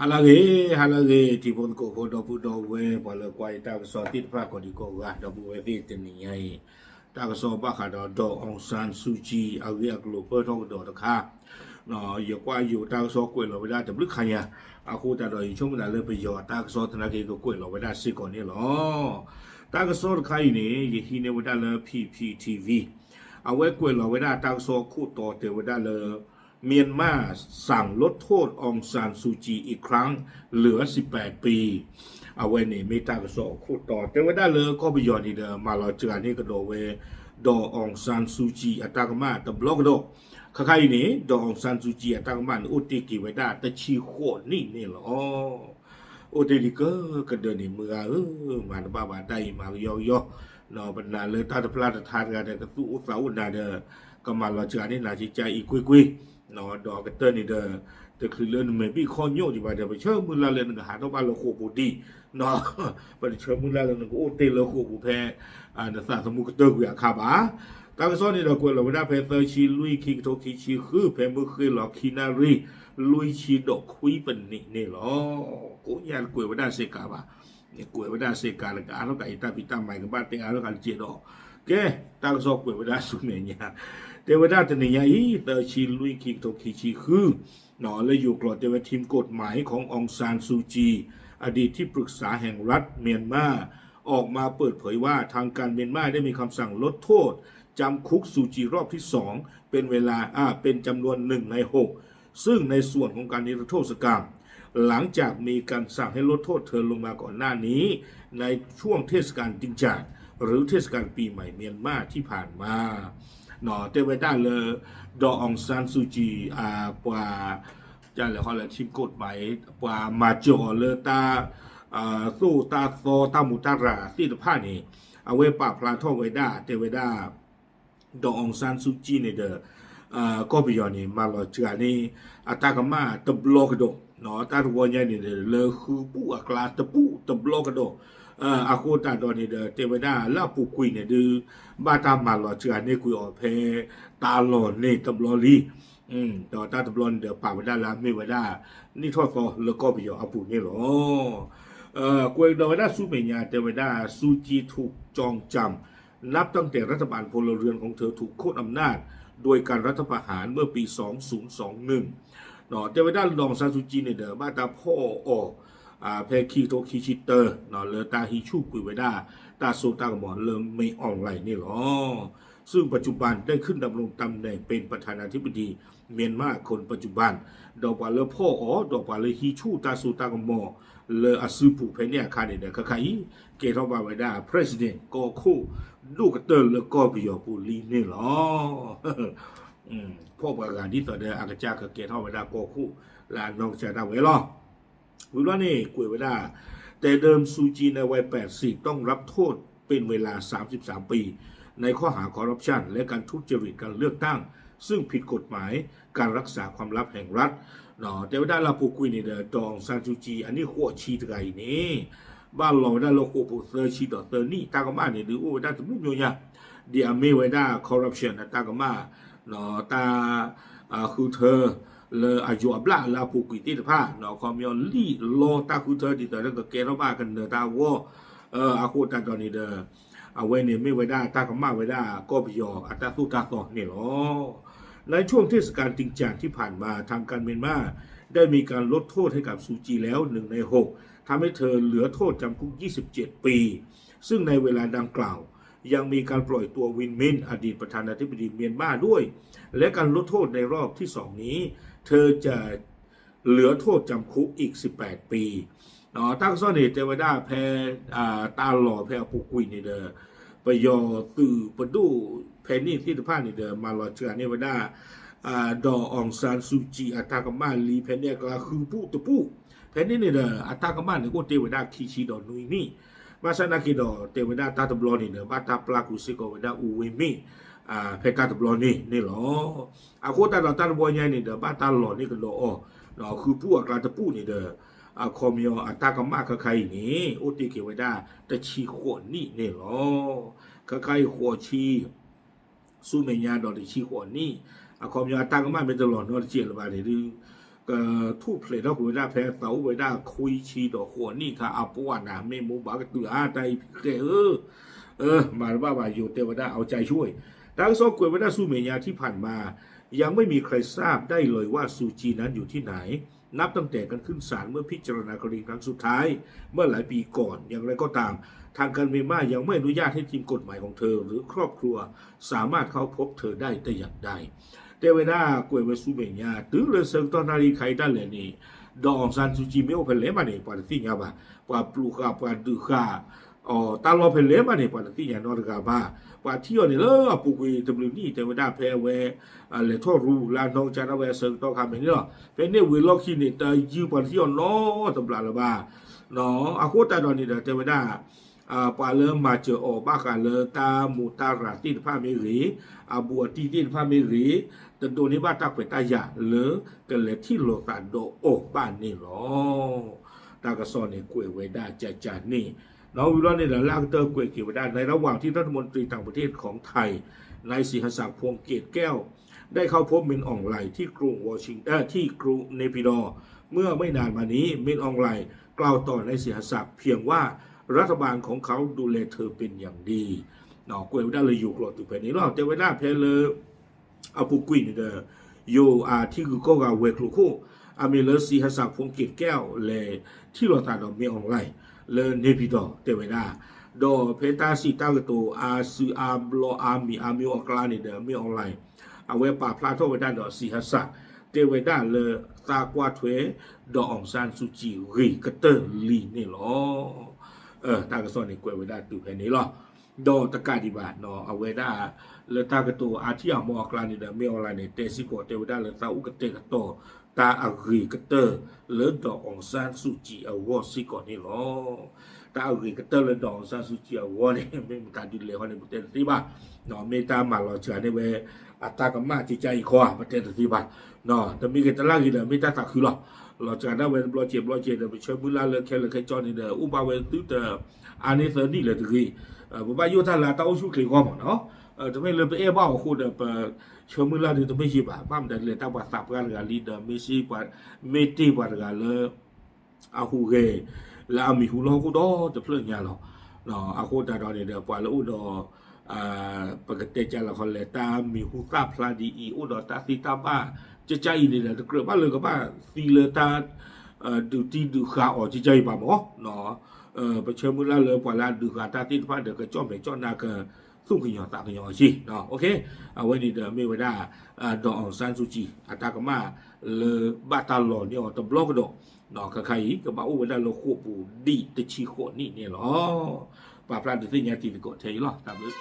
ဟါလၢအဂ့ၤ, ဟါလၢအဂ့ၤ, ထံဖိသကိးဖိ ဒီပုၢ်ဒီဝဲၢ် ပှၤလၢကွၢ်ယတၢ်ကစီၣ်သ့ၣ်တဖၣ် ကိးဒံကိးဂၤ ဒီပုၢ်ဝဲၢ်သ့ၣ် တနံၤညါအံၤ တၢ်ကစီၣ်ဘၣ်ဃးဒီး ဒီး အောင်ဆန်းစုကြည် အဂ့ၢ်အကျိၤပၢၢ်ထီၣ်ကဒီးတခါ, ယကွၢ်ယိၤတၢ်ကစီၣ်ကွဲးလီၤဝဲဒၣ်တဘျုးခါညါ, အဃိသတးဒီး ယဆိကမိၣ်သးလၢပယီၤတၢ်ကစီၣ်သနာ်က့ ကကွဲးလီၤဝဲဒၣ်စ့ၢ်ကီးန့ၣ်လီၤ. တၢ်ကစီၣ်တခါအံၤန့ၣ် ယဟံးန့ၢ်ဝဲဒၣ်လၢ P P T V အဝဲကွဲးလီၤဝဲဒၣ်တၢ်ကစီၣ်ခိၣ်တီတဲဝဲဒၣ်လၢ မြန်မာ့ สั่งลดโทษ အောင်ဆန်းစုကြည် อีกครั้ง เหลือสิบแปดปี အဝဲန့ၣ်မ့ၢ်တၢ်ကစီၣ်အခိၣ်တီ တဲဝဲဒၣ်လၢကီၢ်ပယီၤန့ၣ်ဒီး မၤလီၤစှၤန့ၢ်ကဒီးဝဲ ဒီး အောင်ဆန်းစုကြည် အတၢ်ကမၣ်တဘျီကဒီး, ခါခါအံၤန့ၣ် ဒီး အောင်ဆန်းစုကြည် အတၢ်ကမၣ်န့ၣ် အိၣ်တ့ၢ်က့ၤဝဲဒၣ်တဆံဃိးနံၣ်န့ၣ်လီၤ. အိၣ်တ့ၢ်လံကကဒၢန့ၣ် မုၢ်ဂၤဧၢ, မၤတဘၣ်ဘၣ်တၢ်အံၤမၤကယီကယီ, ပနာ်လၢတၢ်တဖျါတထါတဂၤဒီး ကသူၣ်အိၣ်သးအိၣ်နၤဒီး ကမၤလီၤစှၤန့ၢ်နၤကကအံၤကွ့ၢ်ကွ့ၢ်, ဒီးကတၢၢ်န့ၣ်ဒီး တချုးလၢနမဲာ်ဘံၣ်ခီၣ်ညိၣ်ဒံးဘၣ်ဒီး ပဆၢမုၢ်လၢ်လၢနကဟးထီၣ်ဘၣ်လၢဃိာ်ပူၤဒံး, ပတဆၢမုၢ်လၢ်လၢနကအိၣ်တ့ၢ်လၢဃိာ်ပူၤဖဲ နသးသမူကတၢၢ်ကွံာ်အခါဘၣ်. တၢ်ကစီၣ်န့ၣ်ဒီးကွဲးလီၤဝဲဒၣ်ဖဲ သၢဆံလွံၢ် ခံကထိခံဆံဃု ဖဲမုၢ်ဃ့ၢ်လီၤခံနၣ်ရံၣ် လွံၢ်ဆံဒီးခွံပနံးန့ၣ်လီၤ. ကိးညါကွဲးဝဲဒၣ်စ့ၢ်ကီးဘၣ်, ကွဲးဝဲဒၣ်စ့ၢ်ကီးလၢ ကအါထီၣ်ကးအံၤတၢ်ဖံးတၢ်မၤကဘၣ်တဲအါထီၣ်ကးလၢကဲဒီး, ကဲ, တၢ်ကစီၣ်ကွဲးဝဲဒၣ်ဆူမဲာ်ညါ, တဲဝဲဒၣ်တနံၤညါအံၤ သၢဆံလွံၢ် ခံကထိခံဆံဃု လၢယိၤကျိာ်တဲဝဲ ทีมกฎหมายของ องซานซูจี อดีตที่ปรึกษาแห่งรัฐเมียนมา ออกมาเปิดเผยว่าทางการเมียนมาได้มีคำสั่งลดโทษจำคุกซูจีรอบที่สอง เป็นเวลา อ่า เป็นจำนวนหนึ่งในหก ซึ่งในส่วนของการนิรโทษกรรม หลังจากมีการสั่งให้ลดโทษเธอลงมาก่อนหน้านี้ ในช่วงเทศกาลติงจ่าน หรือเทศกาลปีใหม่เมียนมาที่ผ่านมา တဲဝဲဒၣ်လၢ ဒီး အောင်ဆန်းစုကြည် ပှၤ ကလဲၤဃီလၢ ทีมกฎหมาย ပှၤမၤစၢၤအီၤလၢတၢ်သိၣ်တၢ်သီတၢ်မူးတၢ်ရၤသ့ၣ်တဖၣ်န့ၣ် အဝဲပာ်ဖျါထီၣ်ဝဲဒၣ် တဲဝဲဒၣ် ဒီး အောင်ဆန်းစုကြည် န့ၣ်ဒီး ကီၢ်ပယီၤန့ၣ် မၤလီၤစှၤန့ၢ် အတၢ်ကမၣ်တဘျီကဒီး, တၢ်တဝီညါန့ၣ်ဒီး လၢဃုပူၤအကျါတပူၤတဘျီကဒီး, အဃိသတးဒီးန့ၣ်ဒီး တဲဝဲဒၣ်လၢအပူၤကွံာ်န့ၣ်ဒုး ဘၣ်တၢ်မၤလီၤစှၤန့ၢ်ကွံာ်အီၤဖဲ တၢ်လီၢ်န့ၣ်တဘျီလံ ဒီးတၢ်တဘျီန့ၣ်ဒီး ပာ်ဝဲဒၣ်လၢအမ့ၢ်ဝဲဒၣ် နံၣ်ထီၣ်သီလၢကီၢ်ပယီၤအပူၤန့ၣ်လီၤ. ကွဲးကဒီးဝဲဒၣ်ဆူမဲာ်ညါ တဲဝဲဒၣ် ซูจีถูกจองจำ นับตั้งแต่รัฐบาลพลเรือนของเธอถูกโค่นอำนาจ โดยการรัฐประหารเมื่อปี สองพันยี่สิบเอ็ด တဲဝဲဒၣ်လၢ ဒီး အောင်ဆန်းစုကြည် န့ၣ်ဒီး ဘၣ်တၢ်ဖီၣ်အီၤ ဖဲခံကထိခံဆံတၢ လၢတၢ်ဟံးဆူၣ်ကွံာ်ဝဲဒၣ် တၢ်စိတၢ်ကမီၤလၢ မင်းအောင်လှိုင် န့ၣ်လီၤ. ซึ่งปัจจุบันได้ขึ้นดำรงตำแหน่งเป็นประธานาธิบดีเมียนมาคนปัจจุบัน ဒီးပှၤလၢဖီၣ်အီၤ ဒီးပှၤလၢဟံးဆူၣ်တၢ်စိတၢ်ကမီၤ လၢအစုပူၤဖဲန့ၣ်အခါန့ၣ်ဒီး ခါခါအံၤ ကဲထီၣ်ဘၣ်ဝဲဒၣ် president ကီၢ်ခိၣ်ဒိၣ်ကတၢၢ်လၢကီၢ်ပယီၤပူၤလံန့ၣ်လီၤ. ဖီၣ်ပှၤဂၤဒ်သိးဒီး အကစၢ်ကကဲထီၣ်ဝဲဒၣ်ကီၢ်ခိၣ်လၢအနီၢ်ကစၢ်ဒၣ်ဝဲလီၤ. ဝံၤဘျီန့ၣ် ကွဲးဝဲဒၣ် แต่เดิมซูจีในวัย แปดสิบ ต้องรับโทษเป็นเวลา สามสิบสามปี ในข้อหา corruption และการทุจริตการเลือกตั้ง ซึ่งผิดกฎหมายการรักษาความลับแห่งรัฐ တဲဝဲဒၣ်လၢအပူၤကွံာ်န့ၣ်ဒီး ဒီး အောင်ဆန်းစုကြည် အနံၣ်ဃိးဆံတဂၤအံၤန့ၣ် ဘၣ်လီၤဝဲဒၣ်လၢဃိာ်ပူၤသၢဆံဒီးသၢနံၣ် တၢ်ကမၣ်န့ၣ်ဒုးအိၣ်ဝဲဒၣ်တမံၤမံၤညါ, ဒ်အမ့ၢ်ဝဲဒၣ် corruption အတၢ်ကမၣ်, တၢ်ဃုထၢ လၢအယိၤအဘျၣ်လၢအပူၤကွံာ်သ့ၣ်တဖၣ် ခီပညီလံၣ်လီတၢ်ဃုထၢဒ်သိးလၢကကဲထီၣ်ဘၣ်ကနၢၤတၢ်အဂီၢ်, အဃိသတးဒီးန့ၣ်ဒီး အဝဲန့ၣ်မ့ၢ်ဝဲဒၣ်တၢ်ကမၣ်ဝဲဒၣ်ကီၢ်ပယီၤအတၢ်သိၣ်တၢ်သီန့ၣ်လီၤ. ในช่วงเทศกาลติงจ่านที่ผ่านมา ทางการเมียนมาได้มีการลดโทษให้กับซูจีแล้ว หนึ่งในหก ทำให้เธอเหลือโทษจำคุก ยี่สิบเจ็ดปี ซึ่งในเวลาดังกล่าว ยังมีการปล่อยตัววินมินท์ อดีตประธานาธิบดีเมียนมาด้วย และการลดโทษในรอบที่สองนี้ เธอจะเหลือโทษจำคุกอีก สิบแปดปี တၢ်ကစီၣ်န့ၣ် တဲဝဲဒၣ်ဖဲ တၢ်လီၢ်ဖဲအပူၤကွံာ်န့ၣ်ဒီး ပယီၤသုးပဒိၣ်ဖဲန့ၣ်သ့ၣ်တဖၣ်န့ၣ်ဒီး မၤလီၤစှၤန့ၢ်ဝဲဒၣ် ဒီး အောင်ဆန်းစုကြည် အတၢ်ကမၣ်လံ ဖဲန့ၣ်အကျါဃုပူၤတပူၤ, ဖဲန့ၣ်န့ၣ်ဒီး အတၢ်ကမၣ်န့ၣ်အိၣ်တ့ၢ်ဝဲဒၣ်ခံဆံဒီးနွံနံၣ်, ဘၣ်ဆၣ်သနာ်က့ဒီး တဲဝဲဒၣ်တၢ်တဘျီန့ၣ်ဒီး ဘၣ်တၢ်ပျၢ်ကွံာ်စ့ၢ်ကီးဝဲဒၣ် ဦးဝင်းမြင့် ဖဲတၢ်တဘျီန့ၣ်န့ၣ်လီၤ. အဃိသတးဒီးတၢ်တဘျီညါန့ၣ်ဒီး ဘၣ်တၢ်လီၤန့ၢ်ကဒီးအီၤ ဃုပူၤအကျါတပူၤန့ၣ်ဒီး အခီပညီအတၢ်ကမၣ်ခဲခါအံၤန့ၣ် အိၣ်တ့ၢ်က့ၤဝဲဒၣ် တဆံဃိးနံၣ်န့ၣ်လီၤ. ခဲခါအံၤဃိးဆံ ဆူမဲာ်ညါဒီးတဆံဃိးနံၣ်, အခီပညီအတၢ်ကမၣ်မ့ၢ်တလီၤနီတစဲးလၢၤဘၣ်န့ၣ်ဒုး ကထူၣ်ဖျဲးထီၣ်ကွံာ်ဝဲဒၣ်ဖဲသးအိၣ်ဝဲဒၣ်ခွံဆံဒီးဃိးနံၣ်အခါအပှၢ်နၤ မ့ၢ်မိၢ်ဘၣ်ကတုၤဧါ တၢ်အံၤဖံးဃဲဧၢ, မၤတဘၣ်ဘၣ် ယိၤတဲဝဲဒၣ် အဝ်ကၠါယွံၣ် တၢ်ကစီၣ်ကွဲးဝဲဒၣ်ဆူမဲာ်ညါ ที่ผ่านมา ยังไม่มีใครทราบได้เลยว่าซูจีนั้นอยู่ที่ไหน นับตั้งแต่การขึ้นศาลเมื่อพิจารณาคดีครั้งสุดท้ายเมื่อหลายปีก่อน อย่างไรก็ตาม ทางการเมียนมายังไม่อนุญาตให้ทีมกฎหมายของเธอหรือครอบครัวสามารถเข้าพบเธอได้แต่อย่างใด တဲဝဲဒၣ်ကွဲးဝဲဆူမဲာ်ညါ တုၤလၢဆၢကတီၢ်နၣ်ရံၣ်ခါအံၤဒၣ်လဲာ်န့ၣ် ဒီးအောင်ဆန်းစုကြည် မ့ၢ်အိၣ်ဖဲလဲၣ်မးန့ၣ် ပှၤတသ့ၣ်ညါဘၣ်, ပှၤပျူၤဃာ်ပှၤဒုးဃာ် အီၤတၢ်လီၢ်ဖဲလဲၣ်မးန့ၣ် ပှၤတသ့ၣ်ညါနီတဂၤဘၣ်, ပှၤထံၣ်အီၤန့ၣ်လၢအပူၤကွံာ်တဘျုးနံၣ် တဲဝဲဒၣ်ဖဲအဝဲ လဲၤထီၣ်ရူလၢအနီၢ်ကစၢ်ဒၣ်ဝဲအဆၢကတီၢ်ခါမဲာ်န့ၣ်လီၤ. ဖဲန့ၣ်ဝံၤလီၢ်ခံန့ၣ် တယုၢ်ပှၤတထံၣ်အီၤနီတဘျီလၢၤဘၣ်. အဃိသတးဒီးန့ၣ်ဒီး တဲဝဲဒၣ် ပှၤလၢမၤစၢၤအီၤဘၣ်ဃးလၢတၢ်မူးတၢ်ရၤသ့ၣ်တဖၣ်မ့ၢ်ဂ့ၤ, အဘူးအတံၢ်သ့ၣ်တဖၣ်မ့ၢ်ဂ့ၤ, တဒိးန့ၢ်ဘၣ်တၢ်ခွဲးတၢ်ယာ်လၢကလဲၤထံၣ်လိာ်သးဒီးအီၤဘၣ်န့ၣ်လီၤ. တၢ်ကစီၣ်န့ၣ်ကွဲးဝဲဒၣ်ကၠၢ်ကၠၢ်န့ၣ်, ဒီးဝံၤလီၤန့ၣ်ဒီး လၢအကတၢၢ်ကွဲးက့ၤဝဲဒၣ် ในระหว่างที่รัฐมนตรีต่างประเทศของไทย นายสิงหศักดิ์ พวงเกตแก้ว ได้เข้าพบมินอองไลน์ที่กรุงวอชิงเอ่อที่กรุงเนปิดอร์ เมื่อไม่นานมานี้ มินอองไลน์กล่าวต่อนายสิงหศักดิ์เพียงว่า รัฐบาลของเขาดูแลเธอเป็นอย่างดี ကွဲးဝဲဒၣ်လၢယိၤကျိာ်တုၤဖဲန့ၣ်လီၤ. တဲဝဲဒၣ်ဖဲလၢ အပူၤကွံာ်န့ၣ်ဒီး ယိၤအထံဂုၤကီၢ်ဂၤဝဲၤကျိၤခိၣ် အမံၤလၢ စံဟစၣ် ဖူက့းကဲၣ် လဲၤထံၣ်လိာ်သးဒီး မင်းအောင်လှိုင် လၢ နေပြည်တော် တဲဝဲဒၣ်, ဒီးဖဲတၢ်စံးတၢ်ကတိၤအါစုအါဘျီအါမံၤအါမံၤအီၤအကျါန့ၣ်ဒီး မင်းအောင်လှိုင် အဝဲပာ်ဖျါထီၣ်ဝဲဒၣ်ဒီး စံဟစၣ် တဲဝဲဒၣ်လၢသးကွၢ်ထွဲ ဒီး အောင်ဆန်းစုကြည် ဂ့ၤကတၢၢ်လံန့ၣ်လီၤ. တၢ်ကစီၣ်န့ၣ်ကွဲးဝဲဒၣ်တုၤဖဲန့ၣ်လီၤ. ဒီးတကးဒံးဘၣ် အဝဲဒၣ် လၢတၢ်ကတိၤအါထံၣ်အါမံၤအကျါန့ၣ်ဒီး မင်းအောင်လှိုင် န့ၣ် တဲစ့ၢ်ကီးတဲဝဲဒၣ်လၢသးအိၣ်ကတဲာ်ကတီၤတၢ်အဂ့ၤကတၢၢ်လၢ ဒီး အောင်ဆန်းစုကြည် အဂီၢ်စ့ၢ်ကီးန့ၣ်လီၤ. တၢ်အဂ့ၤကတၢၢ်လၢ ဒီး အောင်ဆန်းစုကြည် အဂီၢ်န့ၣ် မ့ၢ်မတၤဒ်လဲၣ်ဃီန့ၣ် ပတဲတသ့ဘၣ်. မ့ၢ်တၢ်မၤလီၤစှၤန့ၢ်ဝဲ အတၢ်ကမၣ်ကကါအံၤခီဧါ ပတဲတသ့ဘၣ်. တမ့ၢ်က့ၤတလၢ်ဂ့ၤဒီး မ့ၢ်တၢ်သးခုလီၤ. လီၤစှၤဒၣ်ဝဲတဘျီကဲးဘျီကဲးဒီး ပဆၢမုၢ်လၢ်လၢခဲလၢာ်ခဲဆ့န့ၣ်ဒီး အိၣ်ဘၣ်ဝဲသုတ အါန့ၢ်သၢနံၣ်လၢၤတဂ့ၤ. ပဘၣ်ယိၣ်တၢ်လၢတၢ်အိၣ်ဆူၣ်အိၣ်ချ့အဂီၢ်မးနီၤ. တမ့ၢ်လၢပအဲၣ်ဘၣ်အီၤအဃိဒီး ပဆၢမုၢ်လၢ်ဒီးတမ့ၢ်ယံာ်ဘၣ်. ဘၣ်မတၤဒ်လဲၣ် တၢ်ပှၤသးပှၢ်တဂၤလံဒီး မ့ၢ်စ့ၢ်ပှၤ မ့ၢ်တ့ၢ်ပှၤတဂၤလၢ အဟူးဂဲၤ လၢအမံၤဟူလီၢ်ဟီၣ်ခိၣ်ဒီတဖျၢၣ်ညါလီၤ. အဃိသတးဒီးန့ၣ်ဒီး ပှၤလၢအိၣ်ဒီး ပကတဲကလဲၣ်ဃီလဲၣ် တၢ်မံၤဟူသၣ်ဖျါဒ်အံၤ အိၣ်ဒီးတၢ်သ့တၢ်ဘၣ် ကကါအံၤန့ၣ်ဒီး တကြၢးဘၣ်လၢကဘၣ်သံလၢတၢ် ဒုးတံၢ်ဒုးဃာ်အီၤကကါအံၤဘၣ်မး. ပဆၢမုၢ်လၢ်လၢပှၤလၢအဒုးဃာ်တၢ်သ့ၣ်တဖၣ်ဒီး ကကၠီၣ်မဲာ်ကၠီၣ်နါ ကသူၣ်ကညီၤသးကညီၤအီၤက့ၤ. အဝဲန့ၣ်ဒီးမ့ၢ်ဝဲဒၣ် ဒီး အောင်ဆန်းစုကြည် အတၢ်ကမၣ်လၢဘၣ်တၢ်လီၤန့ၢ်အီၤတဘျီကဒီး ခါခါအံၤ ကဘၣ်အိၣ်ဝဲဒၣ်လၢဃိာ်ပူၤဒံးတဆံဃိးနံၣ်န့ၣ်လီၤ. ပာ်ဖျါဒုးသ့ၣ်ညါတံၤသကိးထဲအံၤလီၤ. တၢ်ဘျုး